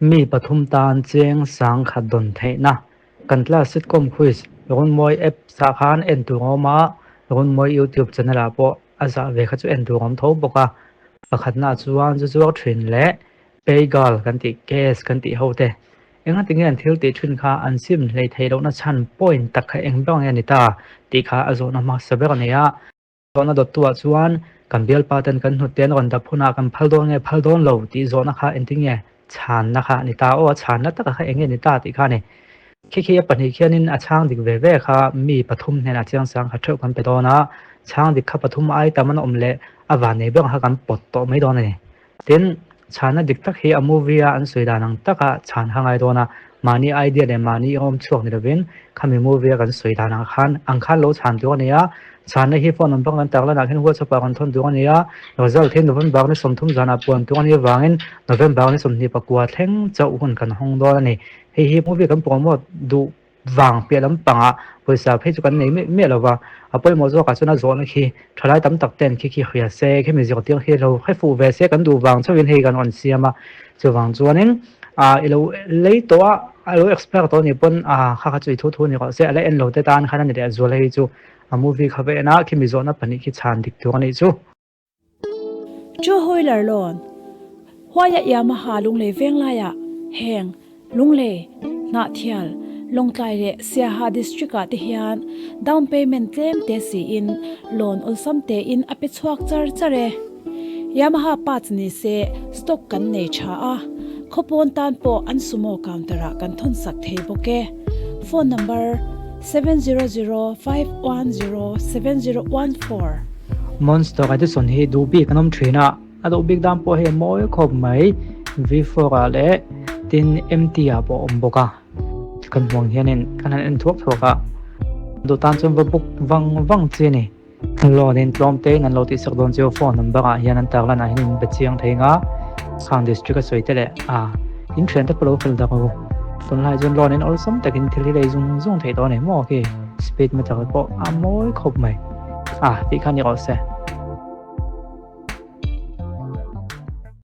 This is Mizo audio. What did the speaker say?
Mi pathum tan cheng 10,000 dawn theihna kan class sitcom quiz Runmawi apps ah khan en tur a awm a, Runmawi youtube channel ah pawh a zah ve kha chu en tur a awm tho bawk a. Pakhatna chuan zu zuar thin leh pay girl kan tih case kan tih ho te engati nge an thil tih thin kha an sim hlei theih lohna chhan point tak kha eng ber nge ni ta tih kha a zawhna hmasa ber a ni a. Zawhna dawttuah chuan kan bialpa ten kan hnute an rawn dap hunah kan phal dawn nge phal dawn lo tih zawhna kha engtin nge chhanna kha a ni ta aw a chhanna taka kha eng nge ni ta tih kha a ni. Khi khi a pahnih khianin a chhang dik ve ve kha mi pathum hnenah chiang sang kha theuh kan pe dawn a, chhang dik kha pathum ai tam an awm leh a van nei ber kha kan pawt tawh mai dawn a ni. Tin, chhanna dik tak hi a movie a an sawi dan ang taka chhan kha ngai dawn a, mahni idea leh mahni awm chhuak ni lovin khami movie a kan sawi dan ang khan ang khan lo chhan tur a ni a, chhanna hi phone number kan tar lanah khian WhatsApp ah kan thawn tur a ni a, result hi November ni 30 zanah puan tur a nih avangin November ni 24 thleng chauh hun kan hawng dawn a ni. Hei hi movie kan promote duh Vang piah lampangah pawisa phei chu kan nei miah miah lo va, a pawimawh zawkah chuan a zawhna khi thalai tam tak ten khi khi hria se, khemi zirtir khi lo hre fuh ve se kan duh vang chauhin hei kan rawn siam a, chuvang chuanin ah i lo lei tawh a, a lo expert tawh anih pawn ah kha kha chu i thu thu ni rawh se, a la en lo te tan khan a ni leh zual hei chu a movie kha va en a, khimi zawhna pahnih khi chhan dik tur a nih chu. Chu Hoiler lawn, Huaia Yamaha lunglei venglaiah heng Lunglei, Hnahthial, Lawngtlai leh Siaha District ah te hian down payment tlem te siin loan awlsam tein a pe chhuak char char e. Yamaha parts ni se stock kan nei tha a, khawpawn tan pawh an sumo counter ah kan thawn sak thei bawk e. Phone number, 7005107014. Monster Edison hi duh bik an awm thin a, a duh bik dan pawh hei a mawi khawp mai. V4 ah leh tin MT ah pawh a awm bawk a, kan hmuh ang hianin kan han en thuak thuak a, duh tan chuan va book vang vang chi a ni. Loan in tlawm te in an lo tihsak dawn chiu phone number ah hian an tar lan ah hian in be chiang thei nga khang district a sawi te leh a in thian te pawh lo fel dak u tunlai chuan loan in awlsam takin thil hi lei zung zung theih dawn a ni maw khi speed meter pawh a mawi khawp mai a tih kha ni rawh se.